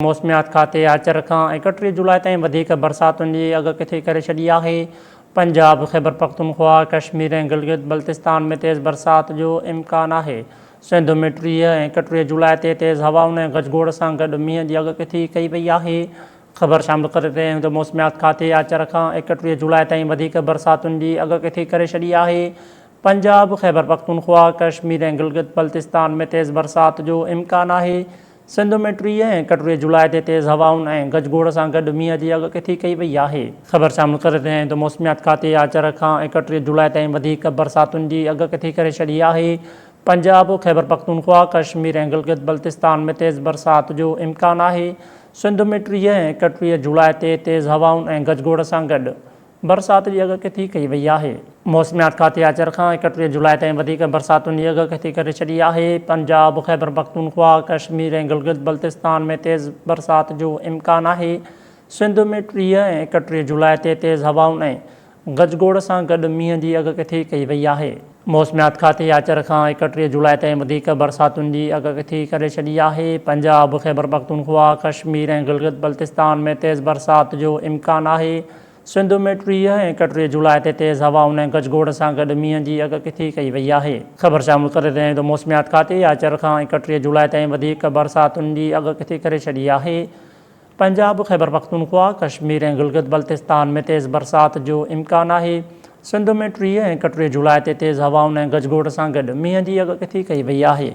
موسميات کاتي آچر کان 31 جولاء تائين وڌيڪ برساتن جي اڳڪٿي ڪري ڇڏي آهي. پنجاب، خيبرپختونخوا، ڪشمير ۽ گلگت بلتستان ۾ تيز برسات جو امڪان آهي. سنڌ ۾ 30 ۽ 31 جولاء تي تيز هوائن ۽ گجگوڙ سان گڏ مينهن جي اڳڪٿي ڪئي وئي آهي. خبر شامل ڪري رهيا آهيون ته موسميات کاتي آچر کان 31 جولاء تائين وڌيڪ برساتن جي اڳڪٿي ڪري ڇڏي آهي. پنجاب، خيبرپختونخوا، ڪشمير ۽ گلگت بلتستان ۾ تيز برسات جو امڪان آهي. سنڌ ۾ 30 ۽ 31 جولاء تي تيز هوائن ۽ گجگوڙ سان گڏ مينهن جي اڳڪٿي ڪئي وئي آهي. خبر شامل ڪري رهيا آهيون ته موسميات کاتي آچر کان 31 جولاء تائين وڌيڪ برساتن جي اڳڪٿي ڪري ڇڏي آهي. پنجاب، خيبرپختونخوا، ڪشمير ۽ گلگت بلتستان ۾ تيز برسات جو امڪان آهي. سنڌ ۾ 30 ۽ 31 جولاء تي تيز هوائن ۽ گجگوڙ سان گڏ برسات جي اڳڪٿي ڪئي وئي آهي. موسميات کاتي آچر کان 31 جولاء تائين وڌيڪ برساتن جي اڳڪٿي ڪري ڇڏي آهي. پنجاب، خيبرپختونخوا، ڪشمير ۽ گلگت بلتستان ۾ تيز برسات جو امڪان آهي. سنڌ ۾ 30 ۽ 31 جولاء تي تيز هوائن ۽ گجگوڙ سان گڏ مينهن جي اڳڪٿي ڪئي وئي آهي. موسميات کاتي آچر کان 31 جولاء تائين وڌيڪ برساتن جي اڳڪٿي ڪري ڇڏي آهي. پنجاب، خيبرپختونخوا، ڪشمير ۽ گلگت بلتستان ۾ تيز برسات جو امڪان آهي. سنڌ ۾ 30 ۽ 31 جولاء تي تيز هوائن ۽ گجگوڙ سان گڏ مينهن جي اڳڪٿي ڪئي وئي آهي. خبر شامل ڪري رهيا آهيون ته موسميات کاتي آچر کان 31 جولاء تائين وڌيڪ برساتن جي اڳڪٿي ڪري ڇڏي آهي. پنجاب، خيبرپختونخوا، ڪشمير ۽ گلگت بلتستان ۾ تيز برسات جو امڪان آهي. سنڌ ۾ 30 ۽ 31 جولاء تي تيز هوائن ۽ گجگوڙ سان گڏ مينهن جي اڳڪٿي ڪئي وئي آهي.